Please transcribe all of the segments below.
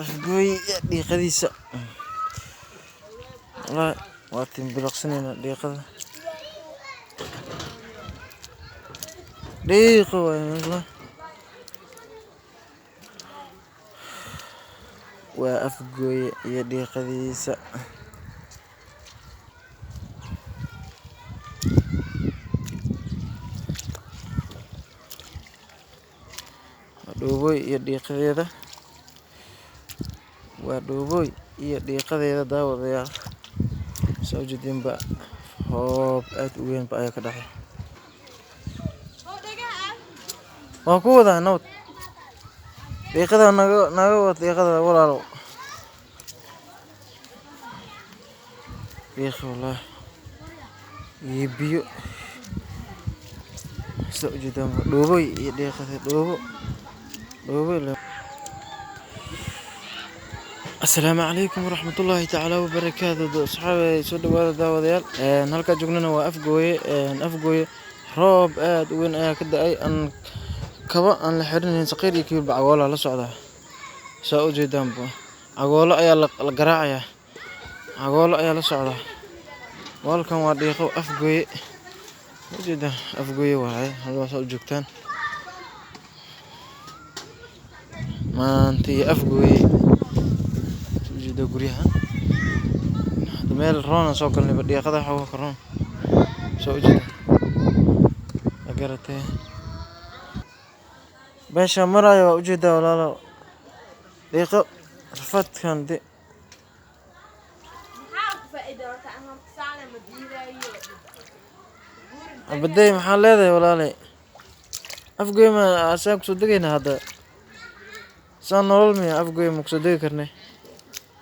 Afgooye iyo dhiiqadiisa. Wallaahi waa timbilaqsanaynaa dhiiqada. Dhiiqo waaye wallah. Waa Afgooye iyo dhiiqadiisa. Waa Dhuuboy iyo dhiiqadeeda. Waa Dhuuboy iyo dhiiqadeeda, daawadayaal. Soo jeedinba roob aad u weyn ba ayaa ka dhacay. Waan ku wadaa nabad. Dhiiqada naga wad dhiiqada, walaalo. Dhiiqo wallahi. Iyo biyo. Soo jeedaan Dhuuboy iyo dhiiqada Dhuubo. Dhuuboy. Asalaamu calaykum waraxmatullaahi tacaala wabarakaatu. Asxaabi, soo dhawaada, daawadayaal. Halkaa joognana waa Afgooye. Afgooye roob aad u weyn ayaa ka da'ay, aan kaba aan la xirinayn, saqiir iyo kabiirba cagoola la socdaa. Saa u jeedaanba cagoolo ayaa la garaacayaa, cagoolo ayaa la socdaa. Walkan waa dhiiqo Afgooye. Ujeedaan Afgooye waaye halkaa saa u joogtaan maanta iyo Afgooye. Ujeeda guryahan hadda meel roon aan soo galnay, dhiiqada waxa ka roon soo ujeeda ma garatay. Meesha maraayo waa ujeedaa, walaalo, dhiiqo rafaadkan de. Abaday, maxaa leedahay, walaalay? Afgooye ma asaan kusoo degaynaa hadda? Saan nolol miya? Afgooye ma kusoo degi karnay?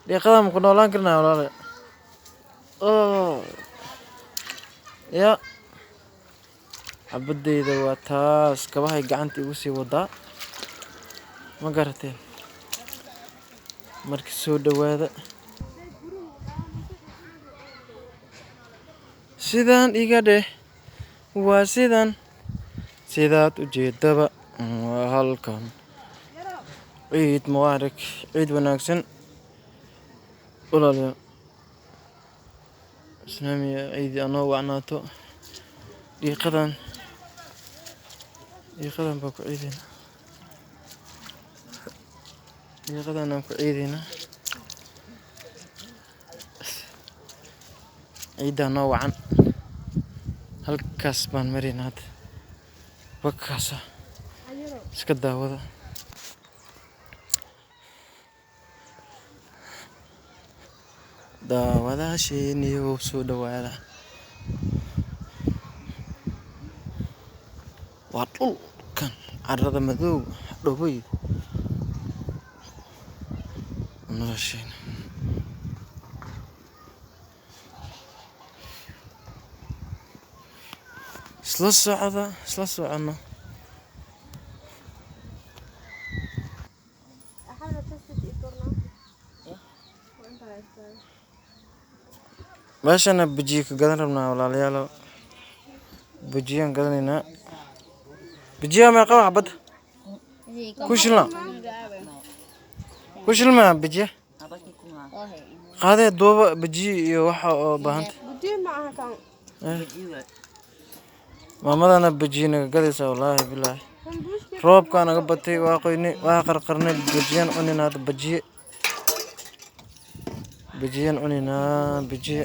Dhiiqada ma ku noolaan karnaa, walaalay? Oh ya, xabadeyda waa taas, kabahay gacanta igu sii wadaa, ma garateen? Marka soo dhawaada. Sidaan iga dheh, waa sidan sidaad ujeedaba, waa halkan. Ciid mubaarak, ciid wanaagsan, walaalayaal. Islaamiya ciidi anoo wacnaato. Dhiiqadan, dhiiqadan baa ku ciidaynaa, dhiiqadan aan ku ciidaynaa. Ciiddaa noo wacan. Halkaas baan maraynaa hadda, wakaasa iska daawada. Daawadaasheeniyow, soo dhawaada. Waa dhulkan carrada madow dhobay nolosheena. Isla socda, isla socono. Meeshana bajiye ka gadan rabnaa, walaalayaal. Bajiyaan gadanaynaa. Bajiyaha meeqa wax badda ku shilna ku shilmaa? Bajiya qaadee, duuba bajiye iyo waxa oo baahanta. Maamadana bajiye naga gadaysaa. Wallaahi bilaahi, roobkaa naga batay, waa qoynay, waa qarqarnay. Bajiyaan cunaynaa hadda, bajiye, bajiyaan cunaynaa, bajiye.